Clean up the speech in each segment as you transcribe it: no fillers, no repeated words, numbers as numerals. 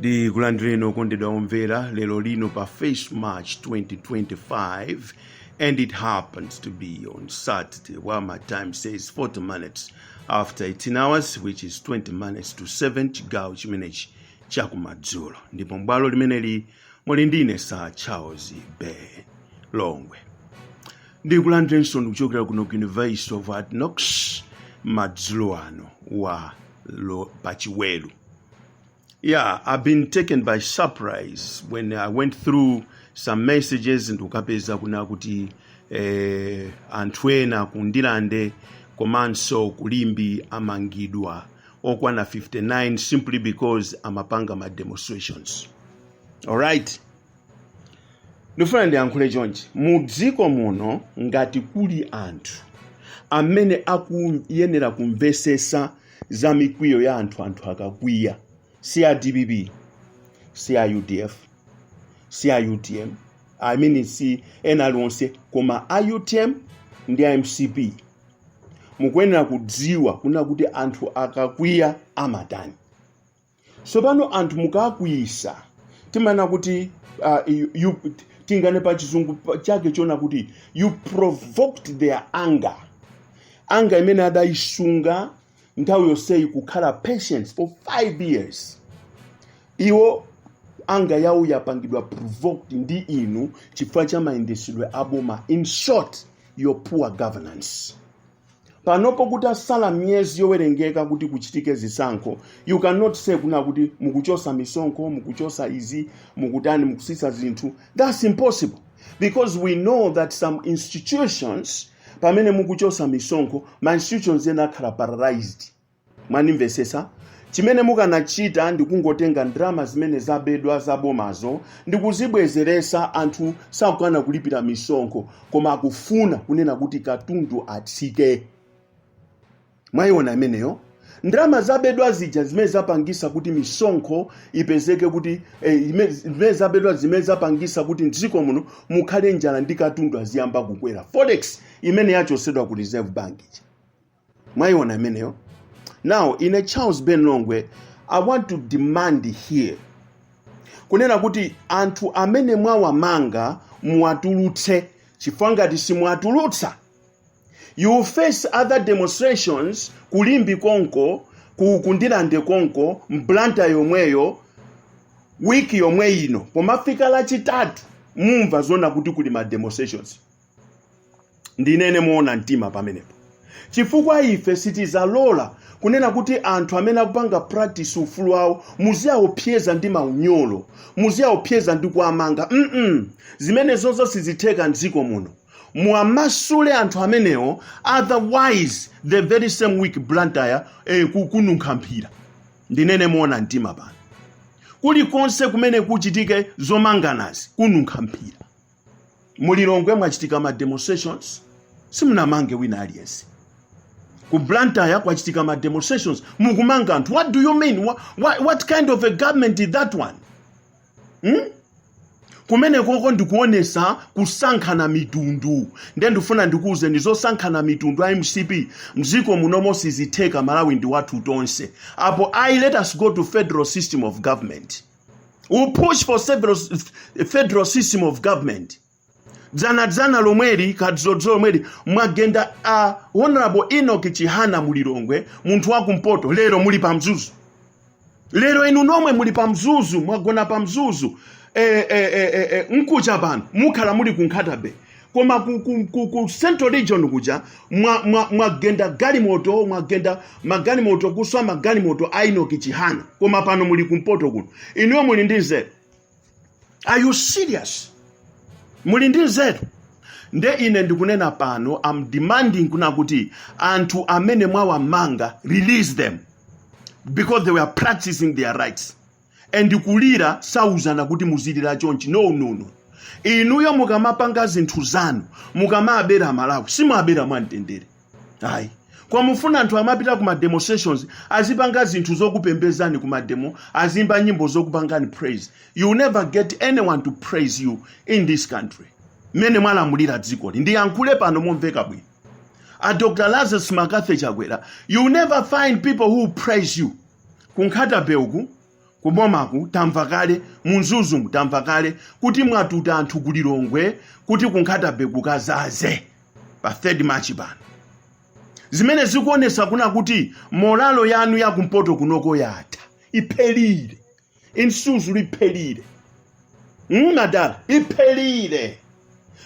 Ndikulandireni okondedwa omvera lero lino pa 1st March 2025, and it happens to be on Saturday, while my time says 40 minutes after 18 hours, which is 20 minutes to 7, chigawo chimenechi chakumadzulo. Ndipo m'bwalo limeneli muli ndine, Sir Charles Ben Longwe. Ndikulandirenso kuchokera kuno ku University of Hard Knocks madzulo ano wa pachiwelu. Yeah, I've been taken by surprise when I went through some messages ndikukapeza kuna kuti anthu ena ku Ndirande komanso ku Limbe amangidwa okwana 59 simply because amapanga ma demonstrations. Alright, ndifuna ndiyankhule chonchi: mu dziko muno ngati kuli anthu amene akuyenera kumvesesa za mikwiyo ya anthu, anthu akakwiya, si a DPP, si a UDF, si a UTM, I mean, si ena aliwonse, koma a UTM ndi a MCP. Mukuyenera kudziwa kuna kuti anthu akakwiya amatani. Tsopano anthu mukakwiyisa, timanena kuti tingane pa Chizungu chake chona kuti you provoked their anger, anger imene adayisunga nthawi yonseyi, kukhala patience for 5 years. Iwo anger yawo yapangidwa provoked ndi inu chifukwa cha mayendesedwe aboma, in short, your poor governance. Panopo kuti asala miyezi yowerengeka kuti kuchitike zisankho, you cannot say kuna kuti mukuchosa misonkho, mukuchosa izi, mukutani, mukusisa zinthu. That's impossible, because we know that some institutions, pamene mukuchosa misonkho, ma institutions ena akhala paralyzed. Mwanimvesesa? Chimene mukanachita ndikungotenga ndalama zimene zabedwa zabomazo ndikuzibwezeresa. Anthu sakukana kulipira misonkho, koma akufuna kunena kuti katundu atsike. Mwayiona imeneyo? Ndalama zabedwa zija zimene zapangisa kuti misonkho ipezeke, kuti zimene zabedwa, zimene zapangisa kuti mdziko muno mukhale njala ndi katundu aziyamba kukwera, forex imene yachosedwa ku Reserve Bank ija. Mwayiona imeneyo? Now ine Charles Ben Longwe, I want to demand here kunena kuti anthu amene mwawamanga muwatulutse, chifukwa ngati simuwatulutsa, you will face other demonstrations ku Limbe konko, ku Ndirande konko, m'Blantyre yomweyo, wiki yomwe ino. Pomafika Lachitatu mumva zona kuti kuli ma demonstrations. Ndinene moona mtima pamenepo, chifukwa ife sitizalola kunena kuti anthu amene akupanga practice ufulu wawo muziyaopseza ndi maunyolo, muziyaopseza ndi kuamanga. Zimene zonso sizitheka mdziko muno. Muwamasule anthu amenewo, otherwise the very same week Blantyre kununkha mphira. Ndinene moona mtima pano, kulikonse kumene kuchitike zomanganazi kununkha mphira. Mulilongwe mwachitika ma demonstrations, simunamange wina aliyense. Ku Blantyre kwachitika ma demonstrations, mukumanga anthu. What do you mean? What kind of a government is that one, Kumene koko ndikuonesa kusankhana mitundu. Ndiye ndifuna ndikuwuzeni, zosankhana mitundu a MCP mdziko munomo sizitheka. Malawi ndi wathu tonse. Apo ayi, let us go to federal system of government. We push for several federal system of government. Dzanadzana lomweli, kadzodzo lomweli, mwagenda a Honorable Enoch Chihana mulilongwe, munthu wakumpoto. Lero muli pa Mzuzu. Lero inu nomwe muli pa Mzuzu, mwagona pa Mzuzu. Nkucha pano mukhala muli ku Nkhata Bay, koma ku Central Region kuja mwagenda galimoto, mwagenda magalimoto, kuswa magalimoto a Enoch Chihana, koma pano muli kumpoto kuno. Inuyo muli ndi nzeru? Are you serious? Muli ndi nzeru? Nde ine ndikunena pano, am demanding kuna kuti anthu amene mwawamanga, release them, because they were practicing their rights. And kulira sauzana kuti muzilira chonchi. No, no, no. Inuyo mukamapanga zinthu zanu, mukamabera Malawi, simwabera mwamtendere, ayi. Kwamufuna anthu amapita kuma demonstrations, azipanga zinthu zokupembezani kuma demo, azimba nyimbo zokupangani praise. You will never get anyone to praise you in this country mmene mwalamulira dzikoli. Ndiyankhule pano momveka bwino, a Dr Lazarus McCarthy Chakwera, you will never find people who praise you. Ku Nkhata Bay uku, Kubomaku tamva kale, mu Mzuzumu tamva kale kuti mwatuta anthu ku Lilongwe kuti ku Nkhata Bay kukazaze pa 3 March pano, zimene zikuonesa kuna kuti morale yanu yakumpoto kunoko yatha, iphelile. Insuzu iphelile, madala, iphelile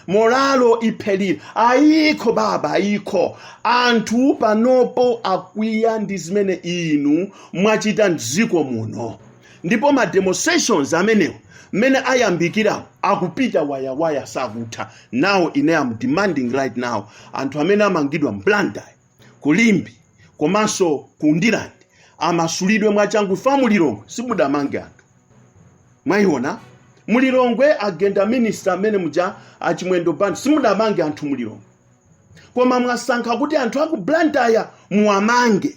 morale, iphelile. Ayikho baba, ayikho. Anthu panopo akwiya ndi zimene inu mwachita mdziko muno, ndipo ma demonstrations amenewo mmene ayambikira akupita wayawaya, sakutha. Now ine am demanding right now, anthu amene amangidwa m'Blantyre, ku Limbe komanso ku Ndirande amasulidwe mwachangu. Fa mu Lilongwe simudamange anthu, mwayiona mu Lilongwe agenda minister amene muja, a Chimwendo Banda, simudamange anthu mu Lilongwe, koma mwasankha kuti anthu aku Blantyre muwamange,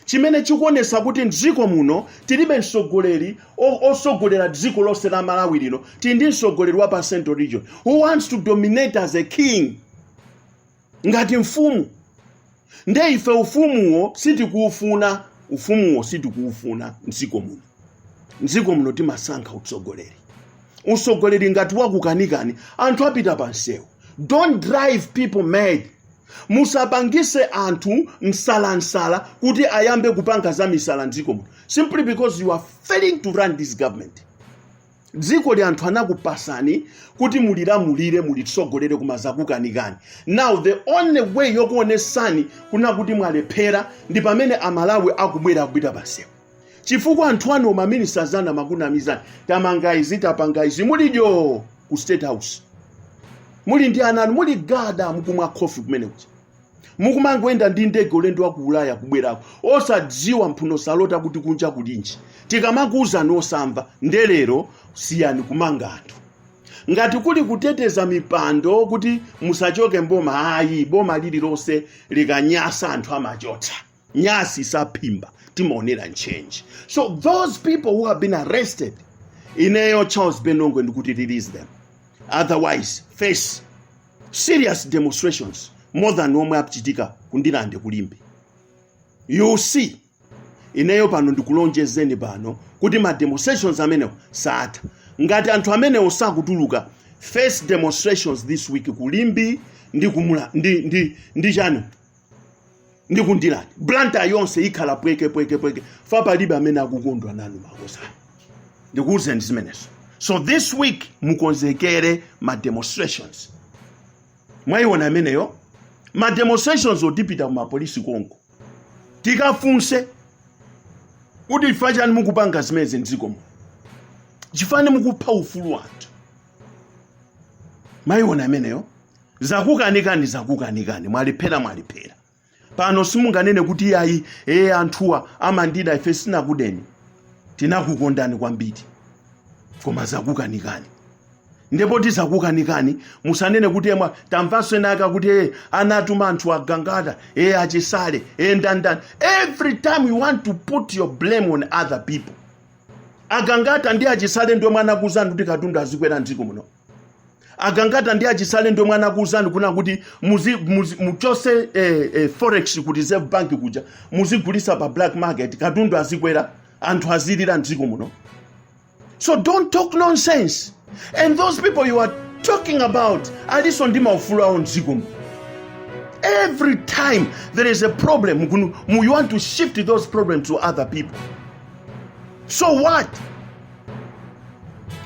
chimene chikuonesa kuti mdziko muno tilibe mtsogoleri osogolera dziko lonse la Malawi lino. Tili ndi mtsogoleri wa pa Central Region who wants to dominate as a king, ngati mfumu. Nde ife ufumuwo sitikuufuna, ufumuwo sitikuufuna mdziko muno. Mdziko muno timasankha utsogoleri. Utsogoleri ngati wakukanikani, anthu apita pa msewu. Don't drive people mad. Musapangise anthu msalansala kuti ayambe kupanga za misala mdziko muno simply because you are failing to run this government. Dziko li anthu anakupasani kuti mulilamulire, mulitsogolere, koma zakukanikani. Now the only way yokuonesani kuna kuti mwalephera ndi pamene Amalawi akubwera, akupita pansewu, chifukwa anthu anu, maministers anu, amakunamizani: tamanga izi, tapanga izi. Mulidyo ku State House, muli ndi ana anu, muli gada, mukumwa khofi kumene kuja, mukumangoyenda ndi ndege ulendo wa ku Ulaya kubwerako, osadziwa mphuno salota kuti kunja kulinji. Tikamakuwuzani osamva. Ndelero siyani kumanga anthu. Ngati kuli kuteteza mipando kuti musachoke mboma, ayi, boma lililonse likanyasa anthu amachotsa. Nyasi saphimba, timaonera ntchenji. So those people who have been arrested, ineyo Charles Ben Longwe ndikuti release them, otherwise face serious demonstrations more than omwe achitika ku Ndirande, ku Limbe. You see, ineyo pano ndikulonjezeni pano kuti ma demonstrations amenewo satha. Ngati anthu amenewo sakutuluka, face demonstrations this week ku Limbe ndi kumula ndi chani ndi ku Ndirande. Blantyre yonse ikhala pweke pweke pweke, fa palibe amene akukondwa nanu makosana. Ndikuwuzeni zimenezo. So this week mukonzekere ma demonstrations. Mwayiona ameneyo, ma demonstrations otipita kuma polisi konko tikafunse kuti chifukwa chani mukupanga zimenezi mdziko muno, chifani mukupha ufulu anthu. Mwayiona ameneyo, zakukanikani, zakukanikani, mwalephera, mwalephera. Pano simunganene kuti iyayi, e anthuwa amandida. Ife sinakudeni, tinakukondani kwambiri, koma zakukanikani. Ndipo tizakukanikani, musanene kuti emwa tamvanso enaka kuti anatuma anthu agangata, achisale, ndandani. Every time you want to put your blame on other people. Agangata ndi achisale ndiomwe anakuuzani kuti katundu azikwera mdziko muno. Agangata ndi achisale ndiomwe anakuuzani kuna kuti muchose forex ku Reserve Bank kuja, muzigulisa pa black market, katundu azikwera, anthu azilira mdziko muno. So don't talk nonsense. And those people you are talking about aliso ndi maufulu awo mdziko muno. Every time there is a problem, you want to shift those problems to other people. So what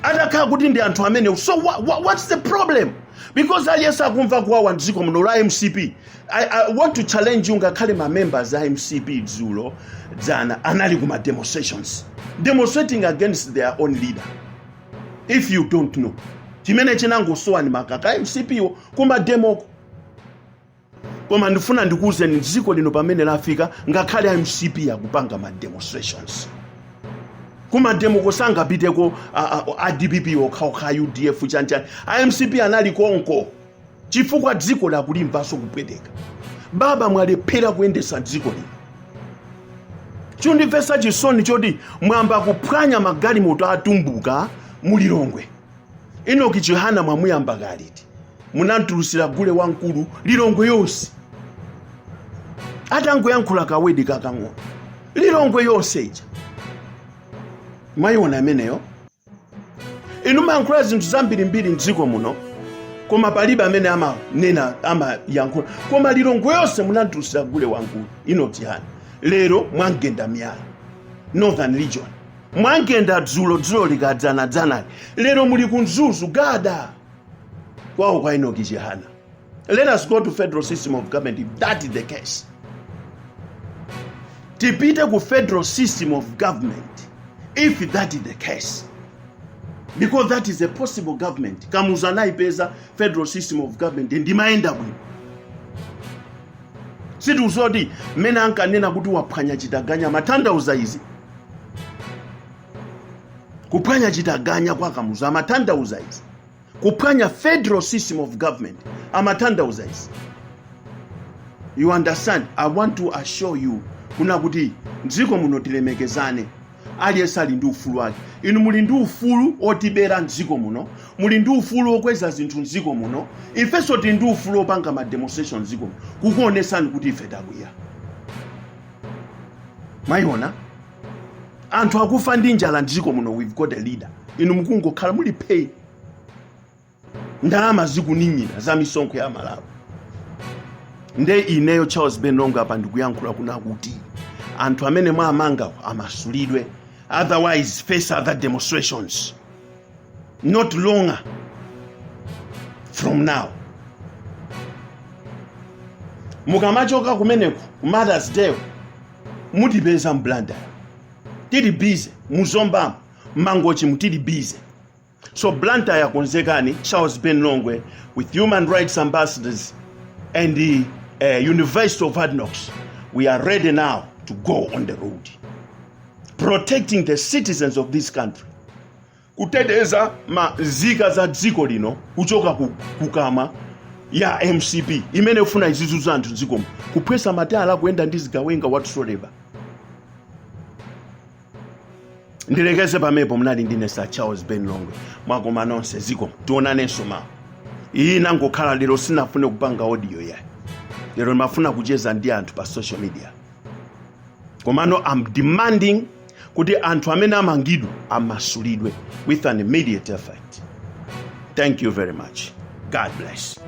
atakhala kuti ndi anthu amene? So what's the problem? Because aliyense akumva kuwawa mdziko muno la MCP. I want to challenge you, ngakhale ma members a MCP dzulo dzana anali kuma demonstrations, demonstrating against their own leader. If you don't know, chimene chinangosowa ni makaka MCP wo kuma demoko. Koma ndifuna ndikuwuzeni, dziko lino pamene lafika, ngakhale MCP akupanga ma demonstrations. Kumademo sangapiteko a DPP okhaokha, UDF, chanchani. A MCP anali konko chifukwa dziko lakulimvanso kupweteka. Baba, mwalephera kuyendesa dziko lino. Chondimvetsa chisoni choti mwamba kuphwanya magalimoto atumbuka mu Lilongwe. Enoch Chihana mwamuyamba kaliti? Munamtulusira gule wamkulu Lilongwe yonse atangoyankhula kawedi kakang'ono, Lilongwe yonse ija. Mwayiona imeneyo? Inu mayankhula zinthu zambirimbiri mdziko muno, koma palibe amene amanena, amayankhula. Koma Lilongwe yonse munatulutsira gule wamkulu Enoch Chihana. Lero mwangenda miyala Northern Region, mwangenda dzulo dzulo likadzanadzanali, lero muli ku Mzuzu gada kwawo kwa Enoch Chihana. Let us go to federal system of government if that is the case. Tipite ku federal system of government if that is the case, because that is a possible government. Kamuzu anayipeza federal system of government, ndimayenda bwino. Sitiuzoti mmene ankanena kuti waphwanya chitaganya amatanthauza izi. Kuphwanya chitaganya kwa Kamuzu amatanthauza izi. Kuphwanya federal system of government amatanthauza izi. You understand? I want to assure you kuna kuti mdziko muno tilemekezane. Aliyense ali ndi ufulu wake. Inu muli ndi ufulu otibera mdziko muno, muli ndi ufulu okweza zinthu mdziko muno. Ifenso tili ndi ufulu opanga ma demonstration mdziko muno, kukuonesani kuti ife takwiya. Mwayiona, anthu akufa ndi njala mdziko muno. We've got a leader. Inu mukungokhala muli pay, ndalama zikuning'ina za misonkho ya Malawi. Nde ineyo Charles Ben Longwe apa ndikuyankhula kuna kuti anthu amene mwamangawo amasulidwe, otherwise face other demonstrations not longer from now. Mukamachoka kumeneku ku Mothers Day, mutipeza m'Blantyre tili busy, muZombamo, Mangochi mutili busy. So Blantyre yakonzekani. Charles Ben Longwe with Human Rights Ambassadors and the University of Hard Knocks, we are ready now to go on the road protecting the citizens of this country, kuteteza nzika za dziko lino kuchoka kukamwa ya MCP imene ifuna izizunza anthu dzikomo, kuphwesa matayala, kuyenda ndi zigawenga, whatsoever. Ndilekeze pamepo. Mnali ndine Sir Charles Ben Longwe. Mwakoma nonse, zikomo, tionanenso mawa. Iyi nangokhala lero, sinafune kupanga audio yayi. Lero ndimafuna kucheza ndi anthu pa social media. Komano I'm demanding kuti anthu amene amangidwa amasulidwe with an immediate effect. Thank you very much. God bless.